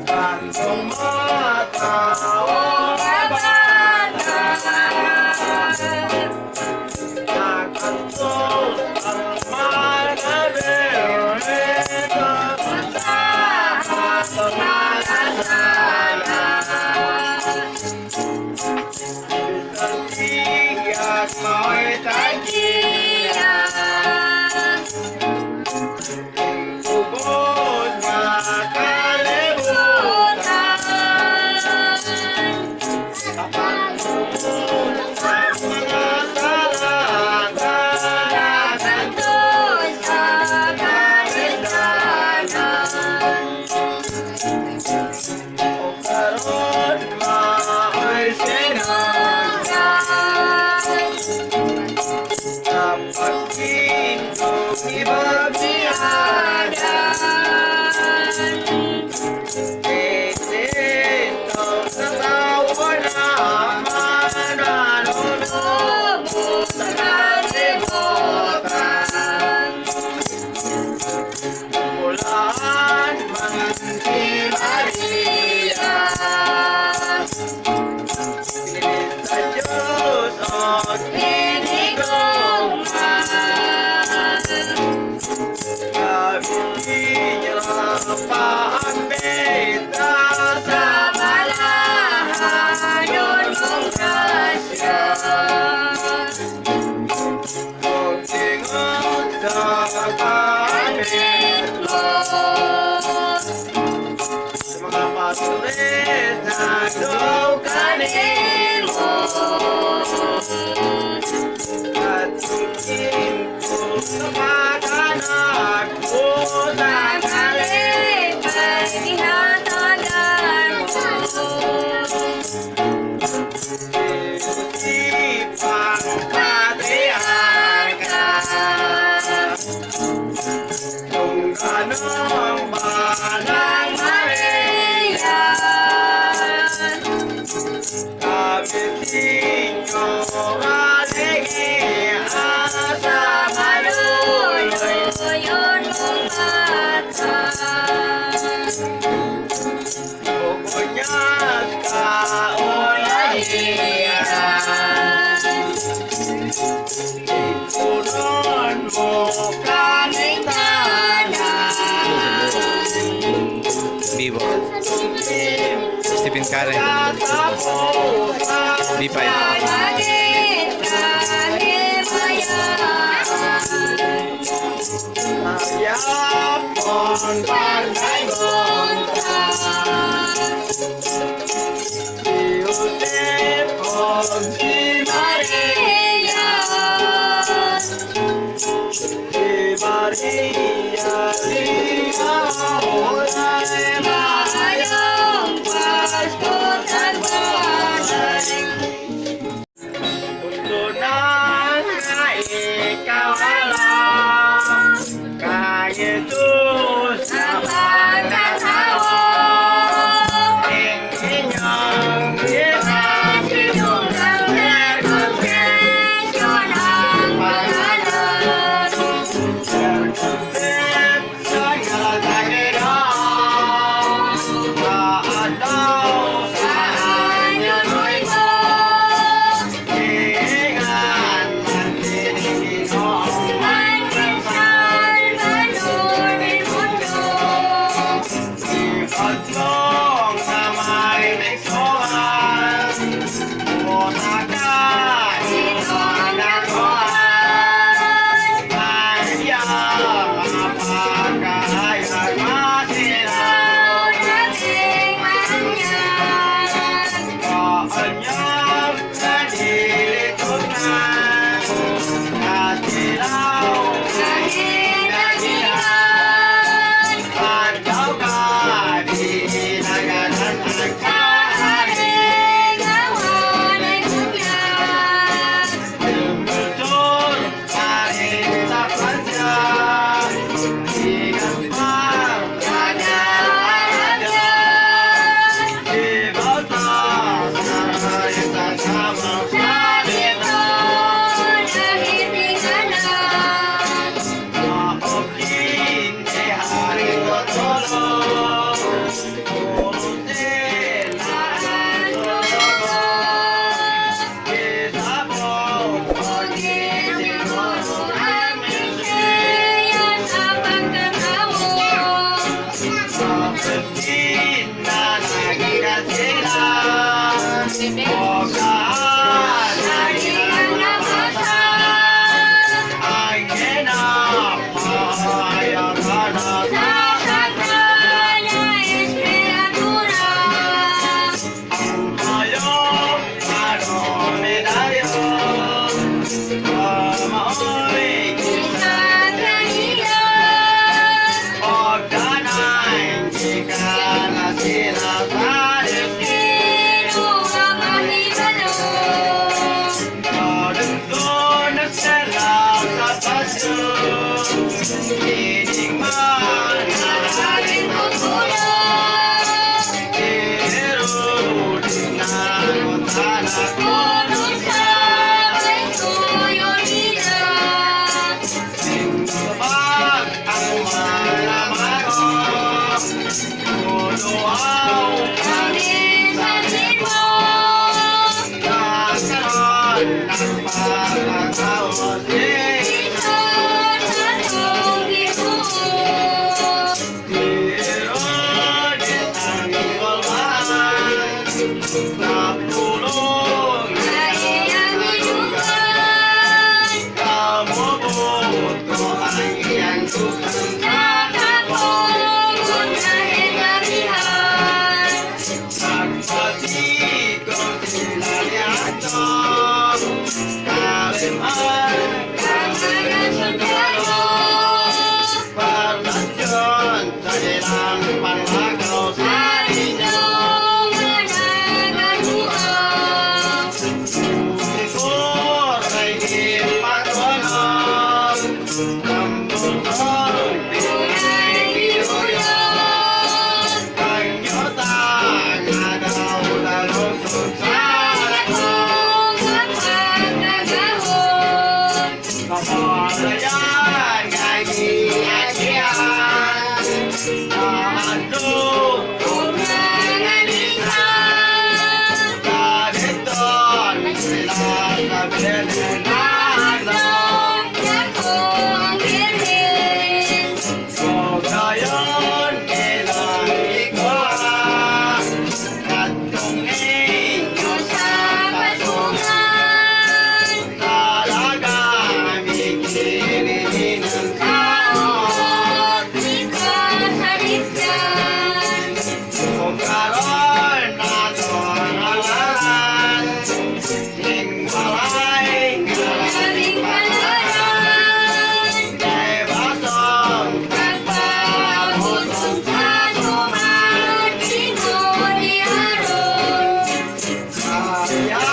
Katong mga tao nga bata, nakadto ang mga birhen sa atong mga sala. Bisan tiyag mao'y tag-iya, ubos nga kalibutan, apan tungod sa mga sala Nakadto sa kalisdanan. O karon mao'y sinugdan sa pagtindog ibagniadan. Dito sa tawo naman Ubos sa kalibutan. Bulaan man si Maria, pinili sa Diyos og Hinigugma. Gamitin niya pa ang beta Sa balahanon mong grasya. Og tingog sa pag-ambit Mo. sa mga pastores nagdaw Kanimo. At ko sa mga ko sa Kalipay gihatagan mo. Sipang patriarka, kung anong Manang Maria, Kamitin nyo aligya sa Maluyoyon mong mata. Bubunyag kaulahian, Ipunon mo kaming tanan. Bibo. Stephen Curry. B5. Pagin kahimayan. Yapon pagdaygon Ta. Si Jose og si Maria, si Maria, si Maria. Maayong Pasko tanan. Mundo na nga ikaw alam kay Jesus Ang pagkatao. Ing inyong Ang Concepcion ang pangalan. Ogaan Ang nabasa. Ay kinapayakanan. Sa sagrada Escritura. Ang hayop medalyo Kamaoy Sa kanila. Pagdanay Di ka na sila sa Pero mahibalo. Doon na sila sa pasyo Tinigman na Aking tutulong. Pero di na ko Puno sa may tuyo nila. Pag ang malamaro Puno Kami sa mo. Kakaroon ng pagkakaos Ito sa tong gibuo. Pero di tanggolman Napulong Ay ang inuman. Kamubuto ang iyang tukang Nakapong na Nagpatigo sila niyato Kaliman Ang mga sundalo. Parlasyon sa ilang panlakaw sa Sa inyo inyong naganuang. Siguro ay ipagwalang Kambutong Unay giuyog. Pangyotang agaw dalusog sa Sa akong mapagkagahon. Kapalayan kay giagian Nahandog Ug mga lihan. Kaditon sila sa Bernardo. Nahadlok nako ang birhen. Pagayon ilang ikuha Katong inyo Sa patungan. Talaga mikinihin ang kamot. Kaot ni kasaripyan. Kung karon nato ang Tingwalay Labing palaran. Kay basong Pagpabutong sa tuman, Ginoo ni Aron. Kaya